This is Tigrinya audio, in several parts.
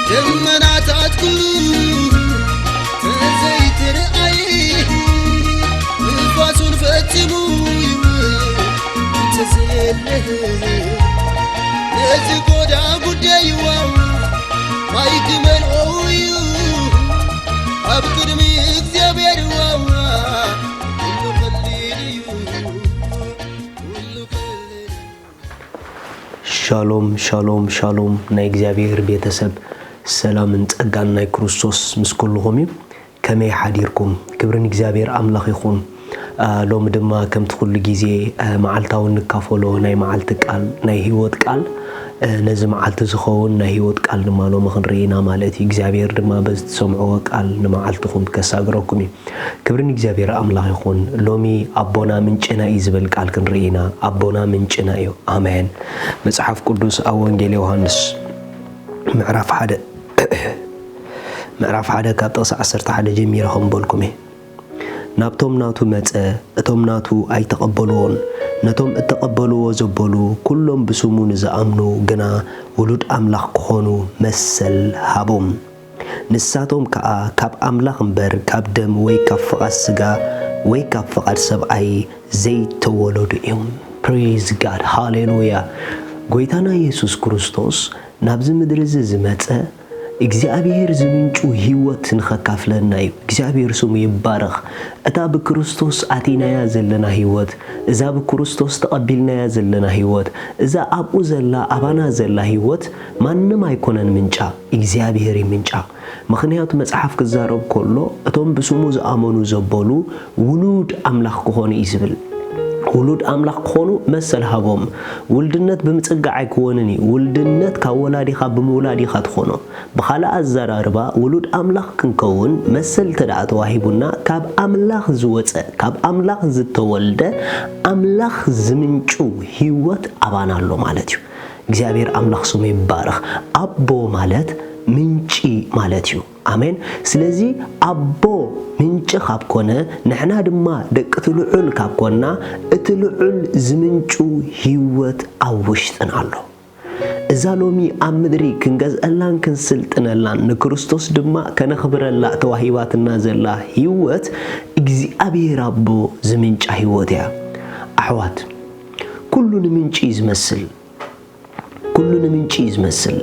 ደመናታት ኩሉ ተዘይትርኣይ፣ ንፋሱን ፈጺሙ ይውል እንተዘየለ፣ ነዚ ጎዳ ጉዳይዋ ማይ ክመልኦ እዩ ኣብ ቅድሚ እግዚኣብሔር ዋዋ። ኩሉ ቀሊል እዩ፣ ኩሉ ቀሊል እዩ። ሻሎም፣ ሻሎም፣ ሻሎም ናይ እግዚኣብሔር ቤተሰብ፣ ሰላምን ጸጋን ናይ ክርስቶስ ምስ ኩልኹም እዩ። ከመይ ሓዲርኩም? ክብሪ ንእግዚኣብሔር ኣምላኽ ይኹን። አ፣ ሎሚ ድማ ከምቲ ኩሉ ግዜ፣ አ፣ መዓልታዊ እንካፈሎ ናይ መዓልቲ ቃል፣ ናይ ህይወት ቃል፣ አ፣ ነዚ መዓልቲ ዝኸውን ናይ ህይወት ቃል ድማ ሎሚ ክንርኢ ኢና ማለት እዩ። እግዚኣብሔር ድማ በዚ ትሰምዕዎ ቃል ንመዓልትኹም ከሳግረኩም እዩ። ክብሪ ንእግዚኣብሔር ኣምላኽ ይኹን። ሎሚ ኣቦና ምንጭና እዩ ዝብል ቃል ክንርኢ ኢና። ኣቦና ምንጭና እዩ። ኣሜን። መጽሓፍ ቅዱስ ኣብ ወንጌል ዮሃንስ ምዕራፍ ሓደ፣ ምዕራፍ ሓደ ካብ ጥቕሲ ዓሰርተ ሓደ ጀሚረ ከም በልኩም እየ። ናብቶም ናቱ መጸ፣ እቶም ናቱ ኣይተቐበልዎን። ነቶም እተቐበልዎ ዘበሉ፣ ኩሎም ብስሙ ንዝኣምኑ ግና ውሉድ ኣምላኽ ክኾኑ መሰል ሃቦም። ንሳቶም ከኣ ካብ ኣምላኽ እምበር፣ ካብ ደም ወይ ካብ ፍቓድ ስጋ ወይ ካብ ፍቓድ ሰብኣይ ዘይተወለዱ እዮም። Praise God፣ ሃሌሉያ። ጎይታና የሱስ ክርስቶስ ናብዚ ምድሪ እዚ ዝመጸ፣ እግዚኣብሔር ዝምንጩ ህይወት ንኸካፍለና እዩ። እግዚኣብሔር ስሙ ይባረኽ። እታ ብክርስቶስ ኣቲናያ ዘለና ህይወት፣ እዛ ብክርስቶስ ተቐቢልናያ ዘለና ህይወት፣ እዛ ኣብኡ ዘላ፣ ኣባና ዘላ ህይወት፣ ማንም ኣይኮነን ምንጫ፣ እግዚኣብሔር እዩ ምንጫ። ምኽንያቱ መጽሓፍ ክዛረብ ከሎ፣ እቶም ብስሙ ዝኣመኑ ዘበሉ ውሉድ ኣምላኽ ክኾኑ እዩ ዝብል። ውሉድ ኣምላኽ ክኾኑ መሰል ሃቦም። ውልድነት ብምጽጋዕ ኣይክወንን እዩ። ውልድነት ካብ ወላዲኻ ብምውላድ ኢኻ ትኾኖ። ብኻልእ ኣዘራርባ፣ ውሉድ ኣምላኽ ክንከውን መሰል እንተ ደኣ ተዋሂቡና፣ ካብ ኣምላኽ ዝወጸ፣ ካብ ኣምላኽ ዝተወልደ፣ ኣምላኽ ዝምንጩ ህይወት ኣባና ኣሎ ማለት እዩ። እግዚኣብሔር ኣምላኽ ስሙ ይባረኽ። ኣቦ ማለት ምንጪ ማለት እዩ። ኣሜን። ስለዚ ኣቦ ምንጪ ካብ ኮነ፣ ንሕና ድማ ደቂ እቲ ልዑል ካብ ኮና፣ እቲ ልዑል ዝምንጩ ህይወት ኣብ ውሽጥና ኣሎ። እዛ ሎሚ ኣብ ምድሪ ክንገዝአላን ክንስልጥነላን፣ ንክርስቶስ ድማ ከነኽብረላ ተዋሂባትና ዘላ ህይወት፣ እግዚኣብሔር ኣቦ ዝምንጫ ህይወት እያ። ኣሕዋት፣ ኩሉ ንምንጪ እዩ ዝመስል። ኩሉ ንምንጪ እዩ ዝመስል፣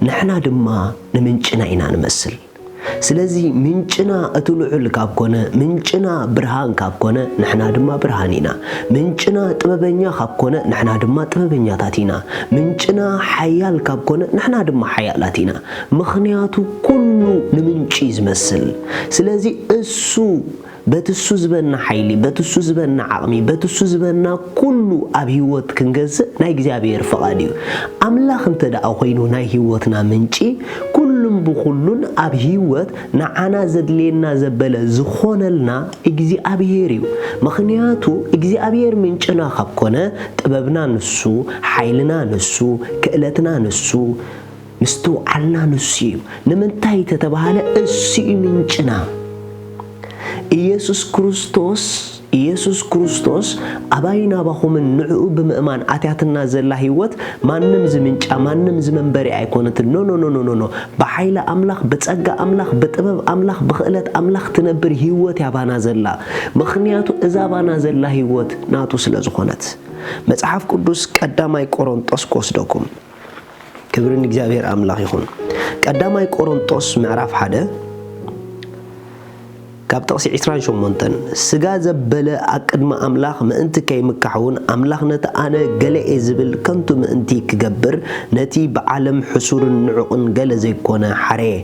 ንሕና ድማ ንምንጭና ኢና ንመስል። ስለዚ ምንጭና እቲ ልዑል ካብ ኮነ፣ ምንጭና ብርሃን ካብ ኮነ፣ ንሕና ድማ ብርሃን ኢና። ምንጭና ጥበበኛ ካብ ኮነ፣ ንሕና ድማ ጥበበኛታት ኢና። ምንጭና ሓያል ካብ ኮነ፣ ንሕና ድማ ሓያላት ኢና። ምኽንያቱ ኩሉ ንምንጪ እዩ ዝመስል። ስለዚ እሱ በቲ እሱ ዝበና ሓይሊ፣ በቲ እሱ ዝበና ዓቕሚ፣ በቲ እሱ ዝበና ኩሉ ኣብ ህይወት ክንገዝእ ናይ እግዚኣብሔር ፍቓድ እዩ። ኣምላኽ እንተ ደኣ ኾይኑ ናይ ህይወትና ምንጪ፣ ኩሉን ብኹሉን ኣብ ህይወት ንዓና ዘድልየና ዘበለ ዝኾነልና እግዚኣብሔር እዩ። ምኽንያቱ እግዚኣብሔር ምንጭና ካብ ኮነ፣ ጥበብና ንሱ፣ ሓይልና ንሱ፣ ክእለትና ንሱ፣ ምስትውዓልና ንሱ እዩ። ንምንታይ ተተባሃለ፣ እሱ እዩ ምንጭና። ኢየሱስ ክርስቶስ፣ ኢየሱስ ክርስቶስ ኣባይ ናባኹምን ንዕኡ ብምእማን ኣትያትና ዘላ ህይወት ማንም ዝምንጫ፣ ማንም ዝመንበሪ ኣይኮነትን። ኖ፣ ኖ፣ ኖ፣ ኖ፣ ኖ፣ ኖ። ብሓይሊ ኣምላኽ፣ ብጸጋ ኣምላኽ፣ ብጥበብ ኣምላኽ፣ ብኽእለት ኣምላኽ ትነብር ህይወት እያ ባና ዘላ። ምኽንያቱ እዛ ባና ዘላ ህይወት ናቱ ስለ ዝኾነት። መጽሓፍ ቅዱስ ቀዳማይ ቆሮንጦስ ክወስደኩም። ክብሪ ንእግዚኣብሔር ኣምላኽ ይኹን። ቀዳማይ ቆሮንጦስ ምዕራፍ ሓደ ካብ ጥቕሲ ዕስራን ሸሞንተን፣ ስጋ ዘበለ ኣብ ቅድሚ ኣምላኽ ምእንቲ ከይምካሕ እውን፣ ኣምላኽ ነቲ ኣነ ገለ እየ ዝብል ከንቱ ምእንቲ ክገብር፣ ነቲ ብዓለም ሕሱርን ንዑቕን ገለ ዘይኮነ ሓረየ።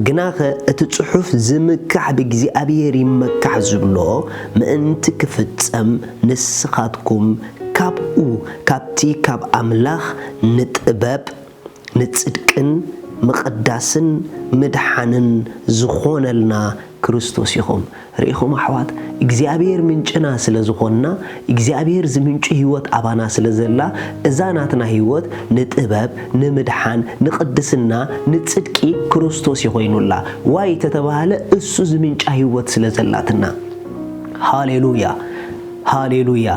ግናኸ እቲ ጽሑፍ፣ ዝምካሕ ብእግዚኣብሔር ይመካሕ ዝብሎ ምእንቲ ክፍጸም፣ ንስኻትኩም ካብኡ፣ ካብቲ ካብ ኣምላኽ ንጥበብ፣ ንጽድቅን ምቕዳስን ምድሓንን ዝኾነልና ክርስቶስ ኢኹም። ርኢኹም ኣሕዋት፣ እግዚኣብሔር ምንጭና ስለ ዝኾንና፣ እግዚኣብሔር እዚ ምንጪ ህይወት ኣባና ስለ ዘላ፣ እዛ ናትና ህይወት ንጥበብ፣ ንምድሓን፣ ንቕድስና፣ ንጽድቂ ክርስቶስ እዩ ኮይኑላ። ዋይ ተተባህለ፣ እሱ እዚ ምንጫ ህይወት ስለ ዘላትና። ሃሌሉያ፣ ሃሌሉያ።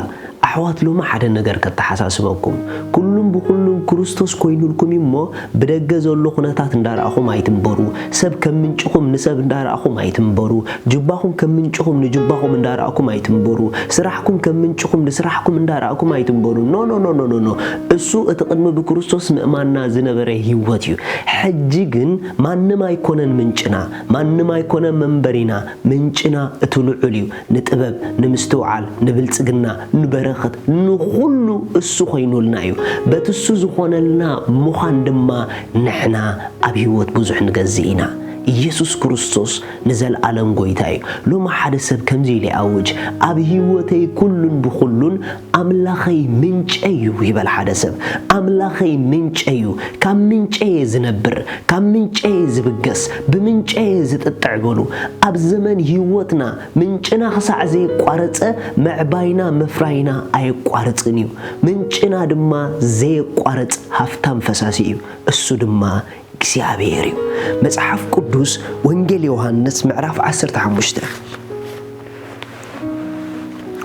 ኣሕዋት፣ ሎሚ ሓደ ነገር ከተሓሳስበኩም። ኩሉም ብኹሉም ክርስቶስ ኮይኑልኩም እዩ እሞ፣ ብደገ ዘሎ ኩነታት እንዳረኣኹም ኣይትንበሩ። ሰብ ከም ምንጭኹም ንሰብ እንዳረኣኹም ኣይትንበሩ። ጅባኹም ከም ምንጭኹም ንጅባኹም እንዳረኣኹም ኣይትንበሩ። ስራሕኩም ከም ምንጭኹም ንስራሕኩም እንዳረኣኹም ኣይትንበሩ። ኖ፣ ኖ፣ ኖ፣ ኖ፣ ኖ፣ ኖ። እሱ እቲ ቅድሚ ብክርስቶስ ምእማንና ዝነበረ ህይወት እዩ። ሕጂ ግን ማንም ኣይኮነን ምንጭና፣ ማንም ኣይኮነን መንበሪና። ምንጭና እቲ ልዑል እዩ። ንጥበብ፣ ንምስትውዓል፣ ንብልጽግና፣ ንበረኸት፣ ንኹሉ እሱ ኮይኑልና እዩ። በቲ እሱ ዝኾነልና ምዃን ድማ ንሕና ኣብ ህይወት ብዙሕ ንገዝእ ኢና። ኢየሱስ ክርስቶስ ንዘለኣለም ጎይታ እዩ። ሎሚ ሓደ ሰብ ከምዚ ኢሉ ይኣውጅ፣ "ኣብ ህይወተይ ኩሉን ብኹሉን ኣምላኸይ ምንጨይ እዩ" ይበል ሓደ ሰብ። "ኣምላኸይ ምንጨይ እዩ፣ ካብ ምንጨይ እየ ዝነብር፣ ካብ ምንጨይ እየ ዝብገስ፣ ብምንጨይ እየ ዝጥጥዕ" በሉ። ኣብ ዘመን ህይወትና ምንጭና ክሳዕ ዘየቋረጸ ምዕባይና ምፍራይና ኣየቋርጽን እዩ። ምንጭና ድማ ዘየቋርጽ ሃፍታም ፈሳሲ እዩ። እሱ ድማ እግዚኣብሔር እዩ። መጽሓፍ ቅዱስ ወንጌል ዮሃንስ ምዕራፍ ዓሰርተ ሓሙሽተ፣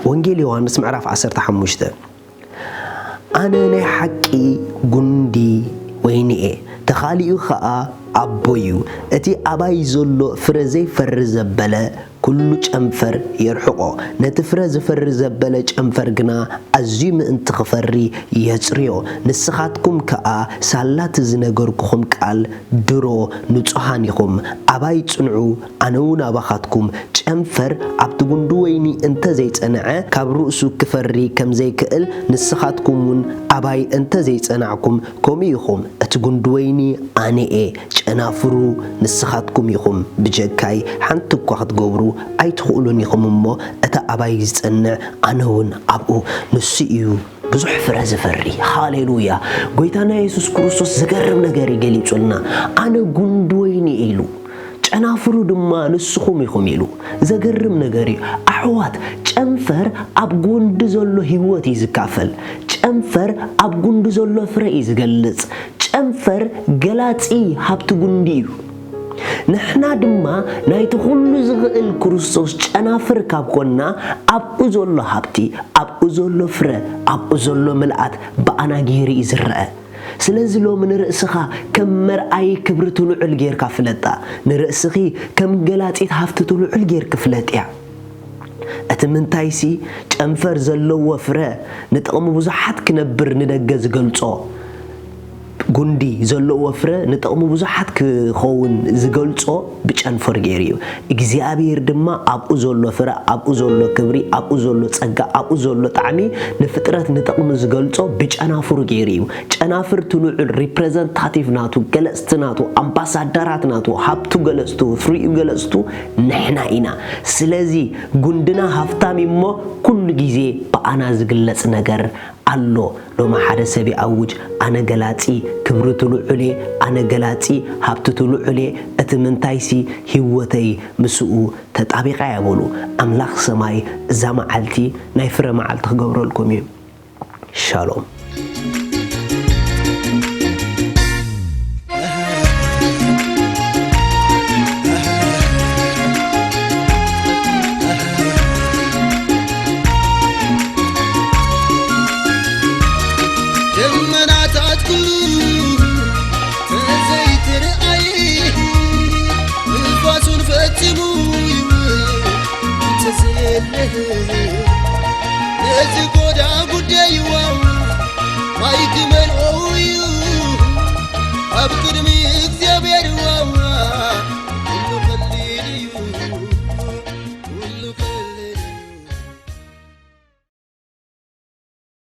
ወንጌል ዮሃንስ ምዕራፍ ዓሰርተ ሓሙሽተ፣ "ኣነ ናይ ሓቂ ጉንዲ ወይኒ እየ፣ ተኻሊኡ ኸኣ ኣቦይ እዩ። እቲ ኣባይ ዘሎ ፍረ ዘይፈሪ ዘበለ ኩሉ ጨንፈር የርሕቖ፣ ነቲ ፍረ ዝፈሪ ዘበለ ጨንፈር ግና ኣዝዩ ምእንቲ ክፈሪ የጽርዮ። ንስኻትኩም ከኣ ሳላ እቲ ዝነገርኩኹም ቃል ድሮ ንጹሃን ኢኹም። ኣባይ ጽንዑ፣ ኣነ እውን ኣባኻትኩም። ጨንፈር ኣብቲ ጉንዲ ወይኒ እንተ ዘይጸንዐ፣ ካብ ርእሱ ክፈሪ ከም ዘይክእል፣ ንስኻትኩም እውን ኣባይ እንተ ዘይጸናዕኩም፣ ከምኡ ኢኹም። እቲ ጉንዲ ወይኒ ኣነ እየ፣ ጨናፍሩ ንስኻትኩም ኢኹም። ብጀካይ ሓንቲ እኳ ክትገብሩ ኣይትኽእሉን ኢኹም እሞ፣ እቲ ኣባይ ዝጸንዕ ኣነ እውን ኣብኡ፣ ንሱ እዩ ብዙሕ ፍረ ዝፈሪ።" ሃሌሉያ! ጎይታና የሱስ ክርስቶስ ዘገርም ነገር እዩ ገሊጹልና። "ኣነ ጉንዲ ወይኒ" ኢሉ፣ "ጨናፍሩ ድማ ንስኹም ኢኹም" ኢሉ። ዘገርም ነገር እዩ። ኣሕዋት፣ ጨንፈር ኣብ ጉንዲ ዘሎ ህይወት እዩ ዝካፈል። ጨንፈር ኣብ ጉንዲ ዘሎ ፍረ እዩ ዝገልጽ። ጨንፈር ገላጺ ሃብቲ ጉንዲ እዩ። ንሕና ድማ ናይቲ ኩሉ ዝኽእል ክርስቶስ ጨናፍር ካብ ኮንና፣ ኣብኡ ዘሎ ሃብቲ፣ ኣብኡ ዘሎ ፍረ፣ ኣብኡ ዘሎ ምልኣት ብኣና ገይሩ እዩ ዝረአ። ስለዚ ሎሚ ንርእስኻ ከም መርኣዪ ክብሪ እቲ ልዑል ጌርካ ፍለጣ። ንርእስኺ ከም ገላጺት ሃብቲ እቲ ልዑል ጌርኪ ፍለጥያ። እቲ ምንታይሲ፣ ጨንፈር ዘለዎ ፍረ ንጥቕሚ ብዙሓት ክነብር ንደገ ዝገልጾ፣ ጉንዲ ዘለዎ ፍረ ንጥቕሚ ብዙሓት ክኸውን ዝገልጾ ብጨንፈር ገይሩ እዩ። እግዚኣብሔር ድማ ኣብኡ ዘሎ ፍረ፣ ኣብኡ ዘሎ ክብሪ፣ ኣብኡ ዘሎ ጸጋ፣ ኣብኡ ዘሎ ጣዕሚ ንፍጥረት ንጥቕሚ ዝገልጾ ብጨናፍሩ ገይሩ እዩ። ጨናፍር እቲ ልዑል ሪፕሬዘንታቲቭ ናቱ፣ ገለጽቲ ናቱ፣ ኣምባሳደራት ናቱ፣ ሃብቱ ገለጽቱ፣ ፍሪኡ ገለጽቱ ንሕና ኢና። ስለዚ ጉንድና ሃፍታም እዩ እሞ ኩሉ ግዜ ብኣና ዝግለጽ ነገር ኣሎ። ሎሚ ሓደ ሰብ ይኣውጅ፣ "ኣነ ገላጺ ክብሪ እቲ ልዑል እየ፣ ኣነ ገላጺ ሃብቲ እቲ ልዑል እየ፣ እቲ ምንታይሲ ህይወተይ ምስኡ ተጣቢቓ እያ" በሉ። ኣምላኽ ሰማይ እዛ መዓልቲ ናይ ፍረ መዓልቲ ክገብረልኩም እዩ። ሻሎም። ደመናታት ኩሉ ተዘይትርኣይ፣ ንፋሱን ፈጺሙ ይውል ተዘየለ። ነዚ ጎዳ ጉደይዋ ማይ ክመልኦ